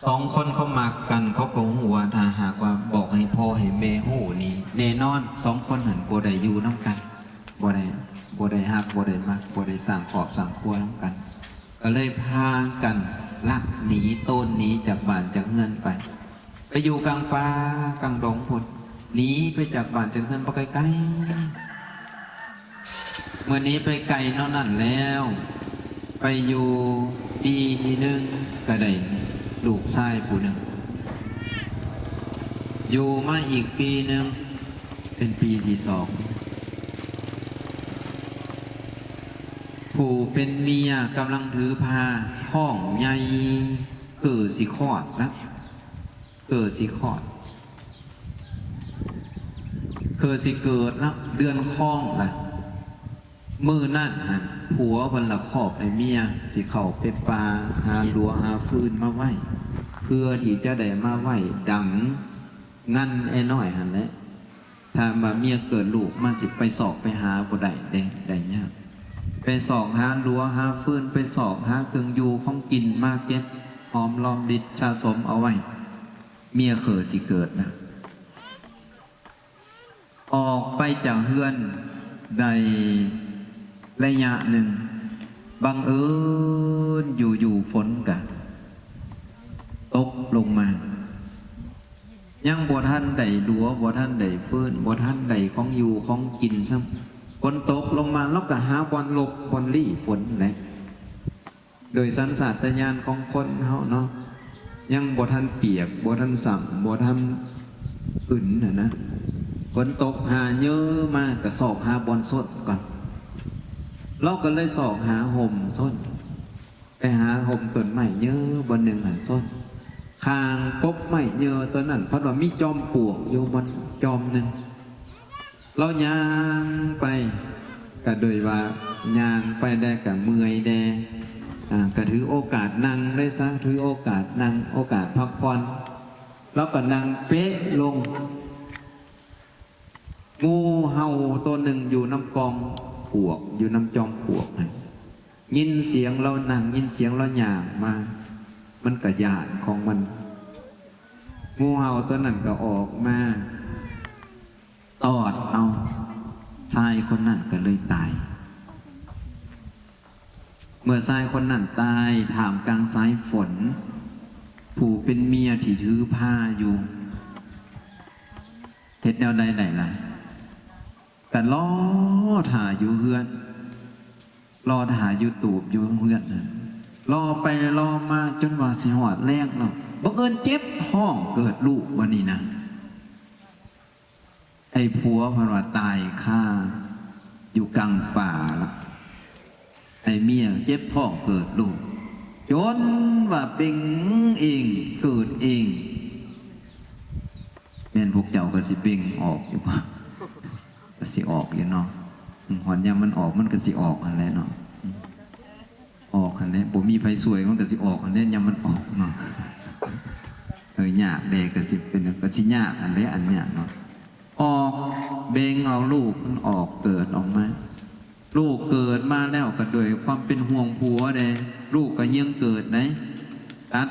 ສອງຄົນເຂົາມັກກັນ ເຂົາກໍຮູ້ວ່າ ຖ້າຫາກວ່າບອກໃຫ້ພໍ່ໃຫ້ແມ່ຮູ້ນີ້ ແນ່ນອນສອງຄົນນັ້ນບໍ່ໄດ້ຢູ່ນຳກັນ, ບໍ່ໄດ້ ບໍ່ໄດ້ຮັກ ບໍ່ໄດ້ມັກ ບໍ່ໄດ້ສ້າງຄອບສ້າງຄົວນຳກັນ. ກໍເລີຍພາກັນລັກໜີ ໂຕນໜີຈາກບ້ານຈາກເຮືອນໄປ, ໄປຢູ່ກາງປ່າກາງດົງພຸ້ນ, ໜີໄປຈາກບ້ານຈາກເຮືອນບໍ່ໄກໆ. ເມື່ອໜີໄປໄກແນວນັ້ນແລ້ວ, ໄປຢູ່ປີທີໜຶ່ງ ກໍໄດ້ລູກຊາຍຜູ້ໜຶ່ງ. ຢູ່ມາອີກປີໜຶ່ງ ເປັນປີທີສອງ, ຜູ້ເປັນເມຍກຳລັງຖືພາ ທ້ອງໃຫຍ່ ຄືຊິຄອດລະ ຄືຊິຄອດ ຄືຊິເກີດລະ ເດືອນຄອງລະ. ມື້ນັ້ນຫັ້ນ ຜົວເພິ່ນລະຄອບໃຫ້ເມຍ ຊິເຂົ້າໄປປ່າຫາຫຼົວຫາຟືນມາໄວ້ ເພື່ອທີ່ຈະໄດ້ມາໄວ້ດັງງັນແອນ້ອຍຫັ້ນແຫຼະ. ຖ້າວ່າເມຍເກີດລູກມາ ຊິໄປຊອກໄປຫາບໍ່ໄດ້ເດ້ ໄດ້ຍາກ. ໄປຊອກຫາຫຼົວຫາຟືນ ໄປຊອກຫາເຄື່ອງຢູ່ຂອງກິນມາເກັບຫອມລອມລິດສະສົມເອົາໄວ້. ເມຍຄືຊິເກີດລະ. ອອກໄປຈາກເຮືອນໄດ້ໄລຍະໜຶ່ງ, ບັງເອີນຢູ່ໆ ຝົນກະຕົກລົງມາ. ຍັງບໍ່ທັນໄດ້ຫຼົວ ບໍ່ທັນໄດ້ຟືນ ບໍ່ທັນໄດ້ຂອງຢູ່ຂອງກິນຊ້ຳ, ຝົນຕົກລົງມາ ລາວກໍຫາບ່ອນຫຼົບບ່ອນຫຼີ້ຝົນແຫຼະ. ໂດຍສັນຊາດຕະຍານຂອງຄົນເຮົາເນາະ ຍັງບໍ່ທັນປຽກ ບໍ່ທັນຊ້ຳ ບໍ່ທັນອຶນຫັ້ນນະ, ຝົນຕົກຫາເຍີມາກໍຊອກຫາບ່ອນຊົນກ່ອນ. ລາວກໍເລີຍຊອກຫາຮົ່ມຊົນ ໄປຫາຮົ່ມຕົ້ນໄມ້ເຍີບ່ອນໜຶ່ງຫັ້ນຊົນ. ຂ້າງປົກໄມ້ເຍີຕົວນັ້ນ ພັດວ່າມີຈອມປວກຢູ່ບ່ອນຈອມໜຶ່ງ. ລາວຍ່າງໄປ ກະໂດຍວ່າຍ່າງໄປແດ່ກະເມື່ອຍແດ່ ອາ ກະຖືໂອກາດນັ່ງເລີຍຊະ ຖືໂອກາດນັ່ງ ໂອກາດພັກຜ່ອນ. ລາວກະນັ່ງເປະລົງ. ງູເຫົ່າໂຕໜຶ່ງຢູ່ນຳກອງປວກ ຢູ່ນຳຈອມປວກຫັ້ນ ຍິນສຽງລາວນັ່ງ ຍິນສຽງລາວຍ່າງມາ ມັນກະຢ້ານຂອງມັນ. ງູເຫົ່າໂຕນັ້ນກະອອກມາ ຕອດເອົາຊາຍຄົນນັ້ນກໍເລີຍຕາຍ. ເມື່ອຊາຍຄົນນັ້ນຕາຍທ່າມກາງສາຍຝົນ, ຜູ້ເປັນເມຍທີ່ຖືພາຢູ່ ເຮັດແນວໃດໄດ້ລະ? ກໍລໍຖ້າຢູ່ເຮືອນ, ລໍຖ້າຢູ່ຕູບຢູ່ເຮືອນນັ້ນ, ລໍໄປລໍມາຈົນວ່າຊິຮອດແລງແລ້ວ, ບັງເອີນເຈັບທ້ອງເກີດລູກບັດນີ້ນະ. ໄອ້ຜົວເພິ່ນວ່າຕາຍຄາຢູ່ກາງປ່າລະ, ໄອ້ເມຍເຈັບທ້ອງເກີດລູກ ຈົນວ່າເບັ່ງເອງເກີດເອງ. ແມ່ນພວກເຈົ້າກໍຊິເບັ່ງອອກຢູ່ບໍ່? ກໍຊິອອກຢູ່ເນາະ. ອືມ ຮອດຍາມມັນອອກ ມັນກໍຊິອອກຫັ້ນແຫຼະເນາະ. ອືມ ອອກຫັ້ນແຫຼະ, ບໍ່ມີໃຜຊ່ວຍ ມັນກໍຊິອອກຫັ້ນແຫຼະ ຍາມມັນອອກເນາະ. ເອີ ຍາກແດ່ ກໍຊິເປັນ ກໍຊິຍາກຫັ້ນແຫຼະ ອັນເນີ້ຍເນາະ. ອອກ ເບັ່ງເອົາລູກມັນອອກເກີດອອກມາ. ລູກເກີດມາແລ້ວກໍດ້ວຍຄວາມເປັນຫ່ວງຜົວແດ່, ລູກກໍຍັງເກີດໃດ໋ ຕັດ